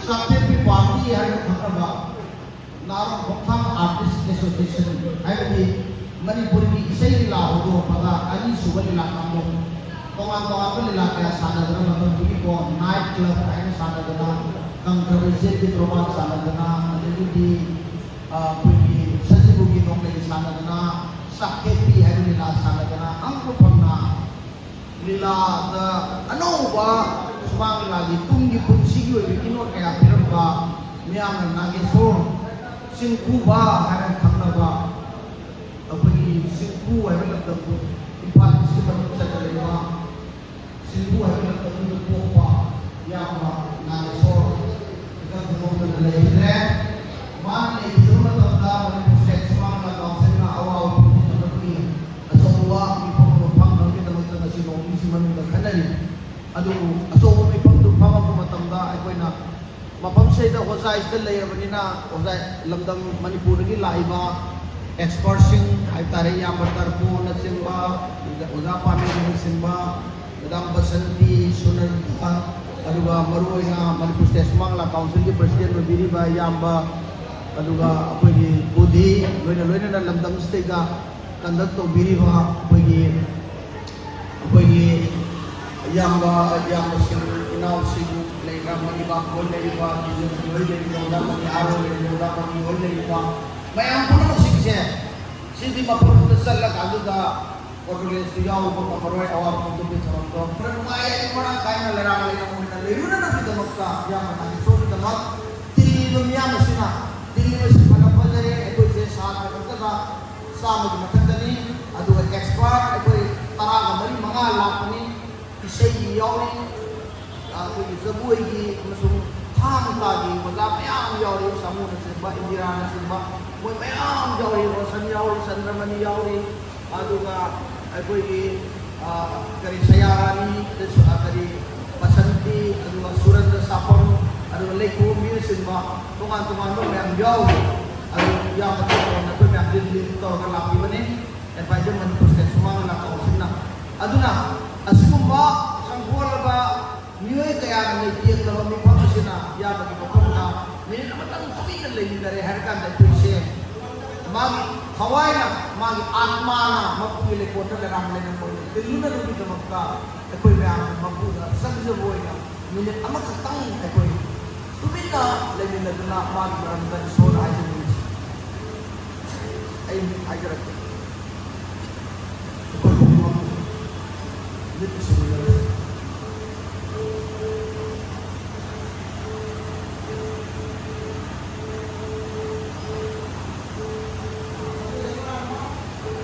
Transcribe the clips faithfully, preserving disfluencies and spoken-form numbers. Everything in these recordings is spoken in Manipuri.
ꯆꯥꯛꯊꯦꯛꯄꯤ ꯄꯥꯝꯕꯤ ꯍꯥꯏꯅ ꯈꯪꯅꯕ ꯅꯥꯔꯣꯡ ꯈꯣꯡꯊꯥꯡ ꯑꯥꯔꯇꯤꯁ ꯑꯦꯁꯣꯁꯤꯌꯦꯁꯟ, ꯍꯥꯏꯕꯗꯤ ꯃꯅꯤꯄꯨꯔꯒꯤ ꯏꯁꯩ ꯂꯤꯂꯥ ꯍꯧꯗꯣꯔꯛꯄꯗ ꯑꯅꯤꯁꯨꯕ ꯂꯤꯂꯥ ꯀꯥꯡꯕꯨ, ꯇꯣꯉꯥꯟ ꯇꯣꯉꯥꯟꯕ ꯂꯤꯂꯥ ꯀꯌꯥ ꯁꯥꯟꯅꯗꯅ, ꯃꯇꯝꯗꯨꯒꯤꯀꯣ ꯅꯥꯏꯠ ꯀ꯭ꯂꯕ ꯍꯥꯏꯅ ꯁꯥꯟꯅꯗꯅ, ꯀꯪꯈ꯭ꯔꯕ ꯏꯆꯦꯜꯒꯤ ꯇ꯭ꯔꯣꯕꯥꯟ ꯁꯥꯟꯅꯗꯅ, ꯑꯗꯒꯤꯗꯤ, ꯑ, ꯑꯩꯈꯣꯏꯒꯤ ꯁꯖꯤꯕꯨꯒꯤ ꯅꯣꯡꯂꯩ ꯁꯥꯟꯅꯗꯅ, ꯆꯥꯛꯊꯦꯛꯄꯤ ꯍꯥꯏꯕ ꯂꯤꯂꯥ ꯁꯥꯟꯅꯗꯅ, ꯑꯃꯁꯨ ꯐꯪꯅ ꯂꯤꯂꯥꯗ ꯑꯅꯧꯕ ꯁꯨꯃꯥꯡ ꯂꯤꯂꯥꯒꯤ ꯇꯨꯡꯒꯤ ꯄꯨꯟꯁꯤꯒꯤ ꯑꯣꯏꯕ ꯏꯅꯣꯠ ꯀꯌꯥ ꯄꯤꯔꯝꯕ, ꯃꯤꯌꯥꯝꯅ ꯅꯥꯒꯦꯁꯣꯔ ꯆꯤꯡꯈꯨꯕ ꯍꯥꯏꯅ ꯈꯪꯅꯕ ꯑꯩꯈꯣꯏꯒꯤ ꯆꯤꯡꯈꯨ ꯍꯥꯏꯕ ꯂꯝꯗꯝꯗꯨ ꯏꯝꯐꯥꯜ ꯏꯁꯀꯤ ꯃꯅꯨꯡ ꯆꯟꯅ ꯂꯩꯕ ꯆꯤꯡꯈꯨ ꯍꯥꯏꯕ ꯂꯝꯗꯝꯗꯨꯗ ꯄꯣꯛꯄ ꯏꯌꯥꯝꯕ ꯅꯥꯒꯦꯁꯣꯔ ꯏꯀꯪ ꯈꯪꯍꯧꯗꯅ ꯂꯩꯈꯤꯗ꯭ꯔꯦ꯫ ꯃꯥꯅ ꯂꯩꯈꯤꯗꯕ ꯃꯇꯝꯗ ꯃꯅꯤꯄꯨꯔ ꯁꯦꯛ ꯁꯨꯃꯥꯡ ꯂꯤꯂꯥ ꯀꯥꯎꯟꯁꯤꯜꯅ ꯑꯋꯥꯕ ꯄꯨꯝꯅꯃꯛꯀꯤ ꯑꯆꯧꯕ ꯃꯤꯐꯝ ꯑꯃ ꯐꯪꯅꯕꯒꯤꯗꯃꯛꯇ ꯉꯁꯤ ꯅꯣꯡ ꯅꯤꯅꯤꯁꯤ ꯃꯅꯨꯡꯗ ꯈꯟꯅꯔꯤ꯫ ꯑꯗꯨꯕꯨ ꯑꯆꯧꯕ ꯃꯤꯐꯝꯗꯨ ꯐꯪꯉꯛꯄ ꯃꯇꯝꯗ ꯑꯩꯈꯣꯏꯅ ꯃꯐꯝꯁꯤꯗ ꯑꯣꯖꯥ ꯁꯤꯗ ꯂꯩꯔꯕꯅꯤꯅ ꯑꯣꯖꯥ ꯂꯝꯗꯝ ꯃꯅꯤꯄꯨꯔꯗꯒꯤ ꯂꯥꯛꯏꯕ ꯑꯦꯛꯁꯄꯔꯠꯁꯤꯡ ꯍꯥꯏꯕ ꯇꯥꯔꯦ, ꯏꯌꯥꯝꯕ ꯇꯔꯄꯨꯅꯆꯤꯡꯕ, ꯑꯣꯖꯥ ꯄꯥꯃꯦꯟꯅꯆꯤꯡꯕ, ꯃꯦꯗꯥꯝ ꯕꯁꯟꯇꯤ, ꯁꯨꯅꯟꯇ, ꯑꯗꯨꯒ ꯃꯔꯨꯑꯣꯏꯅ ꯃꯅꯤꯄꯨꯔ ꯁ꯭ꯇꯦꯠ ꯁꯨꯃꯥꯡ ꯂꯤꯂꯥ ꯀꯥꯎꯟꯁꯤꯜꯒꯤ ꯄ꯭ꯔꯁꯤꯗꯦꯟ ꯑꯣꯏꯕꯤꯔꯤꯕ ꯏꯌꯥꯝꯕ, ꯑꯗꯨꯒ ꯑꯩꯈꯣꯏꯒꯤ ꯕꯨꯙꯤ, ꯂꯣꯏꯅ ꯂꯣꯏꯅꯅ ꯂꯝꯗꯝꯁꯤꯗꯩꯗ ꯀꯟꯗꯛ ꯇꯧꯕꯤꯔꯤꯕ ꯑꯩꯈꯣꯏꯒꯤ ꯑꯩꯈꯣꯏꯒꯤ ꯏꯌꯥꯝꯕ, ꯏꯌꯥꯝꯕꯁꯤꯡ, ꯏꯅꯥꯎꯁꯤꯡ ꯂꯩꯈ꯭ꯔꯕ, ꯏꯕꯥ ꯍꯣꯏ ꯂꯩꯔꯤꯕ, ꯕꯤꯖꯦꯄꯤ ꯍꯣꯏ ꯂꯩꯔꯤꯕ, ꯑꯣꯖꯥ ꯃꯅꯤ ꯑꯥꯔ ꯑꯣꯏ ꯂꯩꯔꯤꯕ, ꯑꯣꯖꯥ ꯃꯅꯤ ꯍꯣꯏ ꯂꯩꯔꯤꯕ, ꯃꯌꯥꯝ ꯄꯨꯝꯅꯃꯛꯁꯤꯡꯁꯦ ꯁꯤꯗꯤ ꯃꯐꯝꯗꯨꯗ ꯆꯠꯂꯀꯥꯟꯗꯨꯗ ꯑꯣꯇꯣꯔꯤꯌꯦꯟꯁꯇꯨ ꯌꯥꯎꯕ ꯉꯝꯃꯔꯣꯏ, ꯑꯋꯥꯕ ꯐꯣꯡꯗꯣꯛꯄꯒꯤ ꯊꯧꯔꯝꯗꯣ ꯈꯔ ꯅꯨꯡꯉꯥꯏ ꯌꯥꯏꯐ ꯃꯔꯥꯡ ꯀꯥꯏꯅ ꯂꯩꯔꯥꯡ ꯂꯩꯔꯥꯡ ꯑꯣꯏꯅ ꯂꯩꯔꯨꯅꯅꯕꯒꯤꯗꯃꯛꯇ ꯏꯌꯥꯝꯕ ꯅꯥꯒꯦꯁꯣꯔꯒꯤꯗꯃꯛ ꯇꯤꯜꯂꯤꯕ ꯃꯤꯌꯥꯝ ꯑꯁꯤꯅ, ꯇꯤꯜꯂꯤꯕꯁꯤ ꯐꯅ ꯐꯖꯔꯦ, ꯑꯩꯈꯣꯏꯁꯦ ꯁꯥꯇ꯭ꯔ ꯈꯛꯇꯗ ꯆꯥꯝꯃꯒꯤ ꯃꯊꯛꯇꯅꯤ, ꯑꯗꯨꯒ ꯑꯦꯛꯁꯄꯔꯠ ꯑꯩꯈꯣꯏ ꯇꯔꯥꯒ ꯃꯔꯤ ꯃꯉꯥ ꯂꯥꯛꯄꯅꯤ꯫ ꯏꯁꯩꯒꯤ ꯌꯥꯎꯔꯤ, ꯑꯩꯈꯣꯏꯒꯤ ꯖꯒꯣꯏꯒꯤ ꯑꯃꯁꯨꯡ ꯊꯥꯡ ꯇꯥꯒꯤ ꯑꯣꯖꯥ ꯃꯌꯥꯝ ꯌꯥꯎꯔꯤ, ꯁꯥꯃꯨꯅꯆꯤꯡꯕ, ꯏꯟꯗꯤꯔꯥꯅꯆꯤꯡꯕ, ꯃꯣꯏ ꯃꯌꯥꯝ ꯌꯥꯎꯔꯤ, ꯔꯣꯁꯟ ꯌꯥꯎꯔꯤ, ꯆꯟꯗ꯭ꯔꯃꯅꯤ ꯌꯥꯎꯔꯤ, ꯑꯗꯨꯒ ꯑꯩꯈꯣꯏꯒꯤ, ꯑ, ꯀꯔꯤ, ꯁꯌꯥꯔꯥꯅꯤ, ꯑ, ꯀꯔꯤ, ꯕꯁꯟꯇꯤ, ꯑꯗꯨꯒ ꯁꯨꯔꯟꯗ꯭ꯔ ꯁꯥꯄꯝ, ꯑꯗꯨꯒ ꯂꯩꯈꯣꯝꯕꯤꯅꯆꯤꯡꯕ ꯇꯣꯉꯥꯟ ꯇꯣꯉꯥꯟꯕ ꯃꯌꯥꯝ ꯌꯥꯎꯔꯤ꯫ ꯑꯗꯨ ꯌꯥꯝꯅ ꯇꯣꯉꯥꯟꯅ ꯑꯩꯈꯣꯏ ꯃꯌꯥꯝꯁꯦ ꯂꯤꯡ ꯇꯧꯔꯒ ꯂꯥꯛꯄꯤꯕꯅꯤ, ꯑꯦꯗꯚꯥꯏꯖꯔ ꯃꯅꯤꯄꯨꯔ ꯁ꯭ꯇꯦꯠ ꯁꯨꯃꯥꯡ ꯂꯤꯂꯥ ꯀꯥꯎꯟꯁꯤꯜꯅ꯫ ꯑꯗꯨꯅ ꯑꯁꯤꯒꯨꯝꯕ ꯁꯪꯒꯣꯜꯂꯕ ꯃꯤꯑꯣꯏ ꯀꯌꯥꯅ ꯂꯩꯇꯦꯡꯂꯕ ꯃꯤꯐꯝ ꯑꯁꯤꯅ ꯏꯌꯥꯝꯕꯒꯤ ꯂꯩꯃꯤꯟꯅꯔꯦ ꯍꯥꯏꯔ ꯀꯥꯟꯗ ꯑꯩꯈꯣꯏꯁꯦ ꯃꯥꯒꯤ ꯊꯋꯥꯏꯅ, ꯃꯥꯒꯤ ꯑꯥꯠꯃꯥꯅ ꯃꯄꯨꯒꯤ ꯂꯩꯀꯣꯜꯗ ꯂꯩꯔꯥꯡ ꯂꯩꯔꯝꯕ ꯑꯣꯏꯅ ꯇꯤꯜꯂꯨꯅꯔꯨꯒꯤꯗꯃꯛꯇ ꯑꯩꯈꯣꯏ ꯃꯌꯥꯝ ꯃꯄꯨꯗ ꯆꯪꯖꯕ ꯑꯣꯏꯅ ꯃꯤꯅꯤꯠ ꯑꯃꯈꯛꯇꯪ ꯑꯩꯈꯣꯏ ꯇꯨꯃꯤꯟꯅ ꯂꯩꯃꯤꯟꯅꯗꯨꯅ ꯃꯥꯒꯤ ꯃꯔꯝꯗ ꯏꯁꯣꯔꯅ ꯍꯥꯏꯖꯅꯤꯡꯉꯤ꯫ ꯑꯩ ꯍꯥꯏꯖꯔꯛꯀꯦ꯫ ꯑꯩꯈꯣꯏ ꯄꯨꯝꯅꯃꯛ ꯃꯤꯠ ꯎꯏꯁꯤꯟꯃꯤꯟꯅꯔꯁꯤ꯫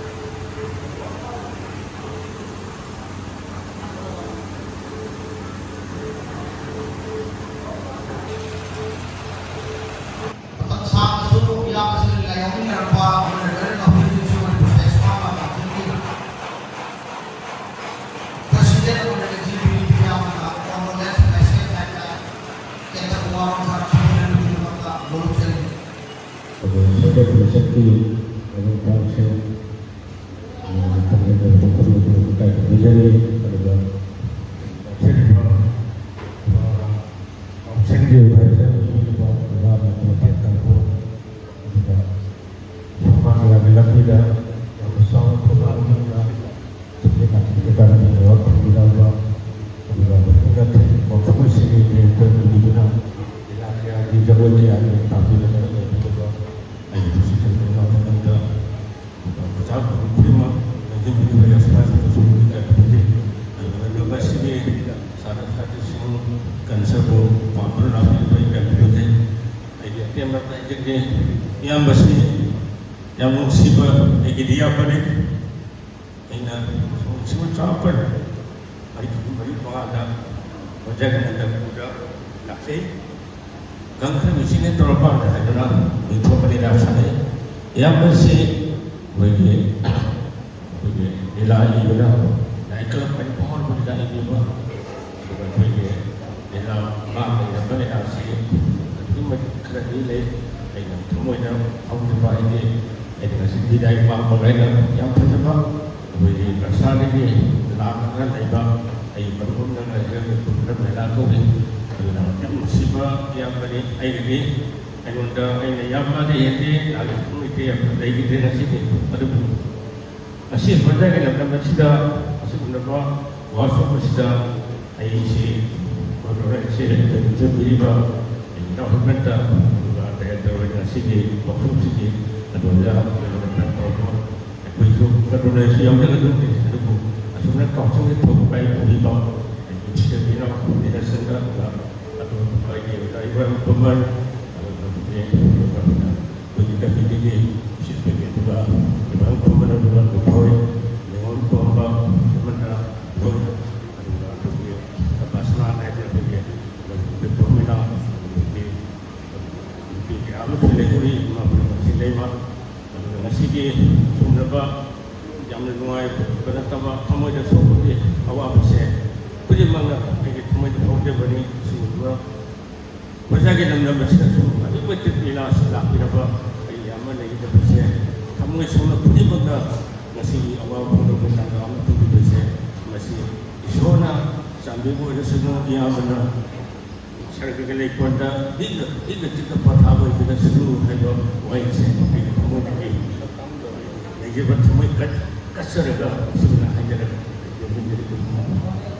ꯃꯇꯝ ꯁꯥꯡꯅꯁꯨ ꯏꯌꯥꯝꯕꯁꯤꯡꯒ ꯌꯥꯎꯃꯤꯟꯅꯔꯛꯄ ꯑꯃꯅ ꯂꯣꯏꯅ ꯉꯝꯕꯤꯔꯤꯕꯁꯨ ꯃꯅꯤꯄꯨꯔ ꯄ꯭ꯔꯦꯁ ꯐꯥꯝ ꯀꯥꯎꯟꯁꯤꯜꯒꯤ ꯄ꯭ꯔꯁꯤꯗꯦꯟ ꯑꯣꯏꯅ ꯂꯩꯖꯕꯤꯔꯤꯕ ꯏꯌꯥꯝꯕ ꯀꯣꯡꯒ꯭ꯔꯦꯁ ꯅꯦꯁꯅꯦꯜ ꯍꯥꯏꯅ ꯀꯦꯟꯗ꯭ꯔ ꯋꯥꯔꯣꯝꯗ ꯁꯣꯏꯗꯅꯕꯒꯤꯗꯃꯛꯇ ꯂꯧꯖꯔꯤ꯫ ꯑꯗꯨꯒ ꯁꯦꯟꯇ꯭ꯔꯦꯜ ꯄꯨꯂꯤꯁꯀꯤ ꯃꯔꯨꯞ ꯃꯄꯥꯡꯁꯤꯡ, ꯑ, ꯄꯥꯡꯒꯜ ꯑꯣꯏꯕ ꯃꯈꯜ ꯃꯈꯜ ꯀꯥꯏꯗ ꯄꯤꯖꯔꯤ꯫ ꯑꯗꯨꯒ ꯂꯧꯁꯤꯟꯕ, ꯑ, ꯂꯧꯁꯤꯟꯕꯤꯕ ꯍꯥꯏꯕꯁꯦ ꯂꯧꯁꯤꯟꯕꯤꯕ ꯑꯣꯖꯥ ꯃꯌꯥꯝ ꯃꯇꯦꯡ ꯇꯧꯕ, ꯑꯗꯨꯒ ꯁꯨꯃꯥꯡ ꯂꯤꯂꯥꯒꯤ ꯂꯝꯕꯤꯗ ꯌꯥꯝꯅ ꯆꯥꯎꯅ ꯊꯧꯗꯥꯡ ꯂꯧꯗꯨꯅ ꯁꯕꯖꯦꯛ ꯉꯥꯛꯇꯒꯤ ꯇꯥꯟꯅꯕ ꯐꯪꯕꯤꯔꯛꯑꯕ, ꯑꯗꯨꯒ ꯃꯊꯪꯗ ꯊꯦꯡꯅꯕ ꯃꯈꯣꯏꯁꯤꯡꯒꯤ ꯃꯌꯨꯝꯗ ꯄꯨꯕꯤꯗꯨꯅ ꯂꯤꯂꯥ ꯀꯌꯥꯒꯤ ꯖꯒꯣꯏ ꯀꯌꯥꯒꯤ ꯇꯥꯛꯄꯤꯗꯅ ꯂꯩꯕꯤꯔꯕ ꯑꯩꯒꯤ ꯅꯨꯡꯁꯤꯖꯔꯕ ꯏꯅꯥꯎꯄꯥꯁꯤꯡꯗ, ꯑꯗꯨꯒ ꯑꯣꯖꯥ ꯒꯨꯔꯨ ꯈꯨꯗꯤꯡꯃꯛ ꯂꯝꯖꯤꯡꯕꯤꯔꯤꯕ ꯌꯥꯏꯐ ꯄꯥꯎꯖꯦꯜꯁꯨ ꯀꯌꯥ ꯄꯤꯖꯩ꯫ ꯑꯗꯨꯒ ꯉꯁꯤꯒꯤ ꯁꯥꯇ꯭ꯔ ꯁꯥꯇ꯭ꯔꯤꯁꯤꯡ ꯀꯟꯁꯔꯕꯨ ꯄꯥꯝꯗꯨꯅ ꯂꯥꯛꯄꯤꯔꯤꯕ ꯀꯌꯥ ꯄꯤꯖꯩ꯫ ꯑꯩꯒꯤ ꯑꯇꯦꯟꯕ ꯍꯥꯏꯖꯒꯦ, ꯏꯌꯥꯝꯕꯁꯤ ꯌꯥꯝ ꯅꯨꯡꯁꯤꯕ ꯑꯩꯒꯤꯗꯤ ꯏꯌꯥꯝꯕꯅꯤ꯫ ꯑꯩꯅ ꯁꯤꯡ ꯆꯥꯎꯔꯥꯛꯄ ꯃꯔꯤ ꯃꯔꯤ ꯃꯉꯥꯗ ꯑꯣꯖꯥꯒꯤ ꯃꯟꯗꯄꯗ ꯂꯥꯛꯆꯩ꯫ ꯒꯪꯈ꯭ꯔ ꯃꯤꯁꯤꯡꯅ ꯇꯧꯔꯀꯥꯟꯗ ꯍꯥꯏꯗꯨꯅ ꯅꯤꯡꯊꯧ ꯂꯤꯂꯥ ꯁꯥꯟꯅꯩ꯫ ꯑꯌꯥꯝꯕꯁꯤ ꯑꯩꯈꯣꯏꯒꯤ, ꯑꯩꯈꯣꯏꯒꯤ ꯂꯤꯂꯥ ꯏꯕꯅ ꯅꯥꯏꯠ ꯀ꯭ꯂꯕ ꯃꯅꯤꯄꯨꯔ ꯍꯧꯔꯛꯄ ꯂꯤꯂꯥ ꯏꯕꯤꯕ, ꯑꯗꯨꯒ ꯑꯩꯈꯣꯏꯒꯤ ꯂꯤꯂꯥ ꯃꯥꯡ ꯂꯩꯔꯝꯕ ꯂꯤꯂꯥꯁꯤ ꯑꯗꯨꯛꯀꯤ ꯃꯇꯤꯛ ꯈꯔꯗꯤ ꯂꯩ꯫ ꯑꯩꯅ ꯊꯃꯣꯏꯗ ꯐꯥꯎꯖꯕ ꯍꯥꯏꯗꯤ ꯑꯩꯅ ꯉꯁꯤ ꯕꯤꯗꯥꯏ ꯄꯥꯝꯕ ꯀꯥꯏꯅ ꯌꯥꯝ ꯐꯖꯕ ꯑꯩꯈꯣꯏꯒꯤ ꯕꯔꯁꯥꯗꯒꯤ ꯂꯥꯛꯂꯒ ꯂꯩꯕ ꯑꯩ ꯃꯔꯨꯞ ꯑꯃꯅ ꯉꯁꯤ ꯀꯨꯝꯂ ꯃꯦꯂꯥ ꯀꯧꯏ꯫ ꯑꯗꯨꯅ ꯌꯥꯝ ꯅꯨꯡꯁꯤꯕ ꯏꯌꯥꯝꯕꯅꯤ ꯑꯩꯒꯤꯗꯤ꯫ ꯑꯩꯉꯣꯟꯗ ꯑꯩꯅ ꯌꯥꯝ ꯃꯥꯗꯤ ꯍꯦꯟꯗꯦ, ꯂꯥꯏꯔꯤꯛ ꯂꯩꯇꯦ, ꯂꯩꯈꯤꯗ꯭ꯔꯦ ꯉꯁꯤꯗꯤ꯫ ꯑꯗꯨꯕꯨ ꯉꯁꯤ ꯍꯣꯟꯖꯒꯤ ꯂꯝꯗꯝ ꯑꯁꯤꯗ ꯑꯁꯤꯒꯨꯝꯂꯕ ꯋꯥꯁꯣꯞ ꯑꯁꯤꯗ ꯑꯩꯁꯤ ꯍꯣꯅꯣꯔꯦꯜꯁꯤ ꯆꯠꯄꯤꯔꯤꯕ ꯑꯩꯒꯤ ꯏꯅꯥꯎ ꯍꯦꯜꯃꯦꯠꯇ ꯑꯗꯨꯒ ꯗꯥꯏꯔꯦꯛꯇꯔ ꯑꯣꯏꯅ ꯉꯁꯤꯒꯤ ꯋꯥꯁꯣꯞꯁꯤꯒꯤ ꯑꯗꯣꯝꯗ ꯇꯧꯕ ꯑꯩꯈꯣꯏꯁꯨ ꯀꯟꯗꯣꯂꯦꯟꯁꯁꯨ ꯌꯥꯎꯖꯒꯗꯕꯅꯤ꯫ ꯑꯗꯨꯕꯨ ꯑꯁꯨꯝꯅ ꯀꯥꯎꯟꯁꯤꯜꯒꯤ ꯊꯧ ꯄꯥꯏ ꯄꯨꯔꯤꯕ ꯑꯩꯒꯤ ꯏꯆꯤꯟ ꯏꯅꯥꯎ ꯂꯤꯗꯔꯁꯤꯡꯗ ꯑꯗꯨꯒ ꯑꯗꯨꯒ ꯑꯩꯒꯤ ꯑꯣꯖꯥ ꯏꯕꯣꯌꯥꯝ ꯀꯨꯃꯥꯔ, ꯑꯗꯨꯒ ꯑꯩꯈꯣꯏꯒꯤ ꯀꯃꯤꯇꯤꯒꯤ ꯆꯤꯐ ꯁꯦꯀ꯭ꯔꯦꯇꯔꯤ ꯑꯗꯨꯒ ꯏꯕꯣꯌꯥꯝ ꯀꯨꯃꯥꯔ ꯑꯗꯨꯒ ꯅꯨꯡꯊꯣꯏ, ꯅꯤꯉꯣꯜ ꯇꯣꯝꯕ, ꯑꯃꯅ ꯅꯨꯡꯊꯣꯏ, ꯑꯗꯨꯒ ꯑꯩꯈꯣꯏꯒꯤ ꯕꯥꯁꯅꯥ ꯍꯥꯏꯕ ꯑꯩꯈꯣꯏꯒꯤ ꯄꯣꯔꯃꯤꯂꯥ, ꯑꯩꯈꯣꯏꯒꯤ ꯅꯨꯄꯤ ꯀꯌꯥ ꯑꯃꯁꯨ ꯂꯩꯍꯧꯔꯤ, ꯏꯃꯥ ꯄꯨꯝꯅꯃꯛꯁꯤ ꯂꯩꯃ꯫ ꯑꯗꯨꯒ ꯉꯁꯤꯒꯤ ꯁꯨꯝꯂꯕ ꯌꯥꯝꯅ ꯅꯨꯡꯉꯥꯏꯕ ꯅꯠꯇꯕ ꯊꯃꯣꯏꯗ ꯁꯣꯛꯄꯒꯤ ꯑꯋꯥꯕꯁꯦ ꯈꯨꯗꯤꯡꯃꯛꯅ ꯑꯩꯒꯤ ꯊꯃꯣꯏꯗ ꯐꯥꯎꯖꯕꯅꯤ꯫ ꯑꯁꯤꯒꯨꯝꯕ ꯄ꯭ꯔꯖꯥꯒꯤ ꯂꯝꯗꯝ ꯑꯁꯤꯗꯁꯨ ꯑꯗꯨꯛꯀꯤ ꯃꯇꯤꯛ ꯂꯤꯂꯥꯁꯤ ꯂꯥꯛꯄꯤꯔꯕ ꯑꯩ ꯌꯥꯝꯅ ꯂꯩꯒꯗꯕꯁꯦ ꯊꯃꯣꯏ ꯁꯣꯛꯅ ꯈꯨꯗꯤꯡꯃꯛꯅ ꯉꯁꯤꯒꯤ ꯑꯋꯥꯕ ꯐꯣꯡꯗꯣꯛꯄ ꯇꯥꯟꯖꯥ ꯑꯃ ꯄꯤꯕꯤꯕꯁꯦ ꯃꯁꯤ ꯏꯁꯣꯔꯅ ꯆꯥꯟꯕꯤꯕ ꯑꯣꯏꯔꯁꯅꯨ꯫ ꯏꯌꯥꯝꯕꯅ ꯁꯔꯒꯒꯤ ꯂꯩꯀꯣꯜꯗ ꯏꯪꯅ ꯏꯪꯅ ꯆꯤꯛꯅ ꯄꯣꯊꯥꯕ ꯑꯣꯏꯕꯤꯔꯁꯅꯨ ꯍꯥꯏꯕ ꯋꯥꯍꯩꯁꯦ ꯑꯩꯒꯤ ꯊꯃꯣꯏꯗꯒꯤ ꯂꯩꯖꯕ ꯊꯃꯣꯏ ꯀꯠ- ꯀꯠꯆꯔꯒ ꯑꯁꯨꯝꯅ ꯍꯥꯏꯖꯔꯒ ꯂꯣꯏꯁꯤꯟꯖꯔꯒꯦ꯫